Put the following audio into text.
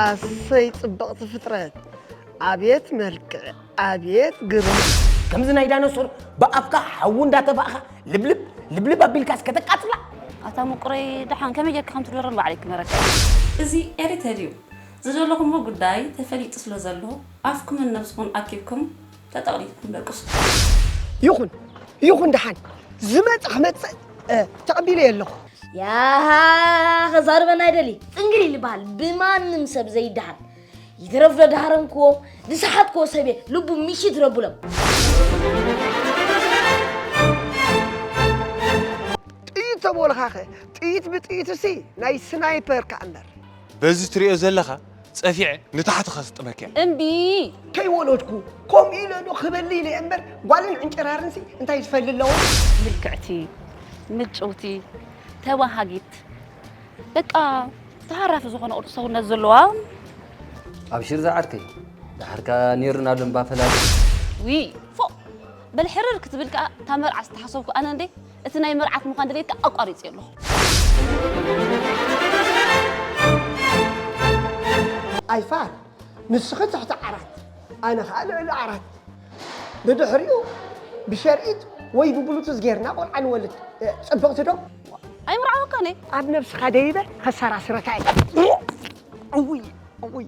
ኣሰይ ጽብቕቲ ፍጥረት! ኣብየት መልክዕ! ኣብየት ግርማ! ከምዚ ናይ ዳይኖሶር ብኣፍካ ሓዊ እንዳተፋእኻ ልብልብ ልብልብ ኣቢልካስ ከተቃጽላ። ኣታ ምቁረይ ደሓን ከመይ ጌርካ ከም ትድረር ንባዕለይ ክመረካ። እዚ ኤሪተር እዩ ዝደለኹሞ ጉዳይ ተፈሊጡ ስለ ዘሎ ኣፍኩምን ነብስኹን ኣኪብኩም ተጠቕሊልኩም ደቅሱ። ይኹን ይኹን ደሓን ዝመጽእ ክመጽእ እ፣ ተቐቢለዮ ኣለኹ። ያሃ ከዛርበና ኣይደሊ ጽንግል ይልበሃል ብማንም ሰብ ዘይደሃል ይትረፍ ዶ ደሃረምክዎ ዝሰሓትክዎ ሰብ እየ ልቡ ምሽት ረብሎም ጥይት ተበልኻኸ ጥይት ብጥይትሲ ናይ ስናይፐር ከኣ እምበር በዚ ትሪኦ ዘለኻ ጸፊዐ ንታሕቲ ከስጥመካ እየ። እምቢ ከይወለድኩ ከምኡ ኢለ ዶ ክበሊ ኢለ እየ እምበር ጓልን ዕንጭራርንሲ እንታይ ዝፈሊ ኣለዎ? ምልክዕቲ ምጭውቲ ተባሃጊት በቃ ተሃራፊ ዝኾነ ቅርፂ ሰውነት ዘለዋ ኣብሽር ዝዓርከይ ደሓርካ ነይሩና ኣሎ እምባ ፈላሊ ዊ ፎ በል ሕርር ክትብል ከዓ እታ መርዓ ዝተሓሰብኩ ኣነ እንዴ እቲ ናይ መርዓት ምዃን ድሌትካ ኣቋሪፂ ኣለኹ ኣይፋል ንስኺ ትሕቲ ዓራት ኣነ ኸዓ ልዕሊ ዓራት ብድሕሪኡ ብሸርኢት ወይ ብብሉቱዝ ጌርና ቆልዓ ንወልድ እ፣ ጽብቕቲ ዶ? ኣይምርዓወካን እየ ኣብ ነብስኻ ደይበ ከሰራስረካ እየ እውይ እውይ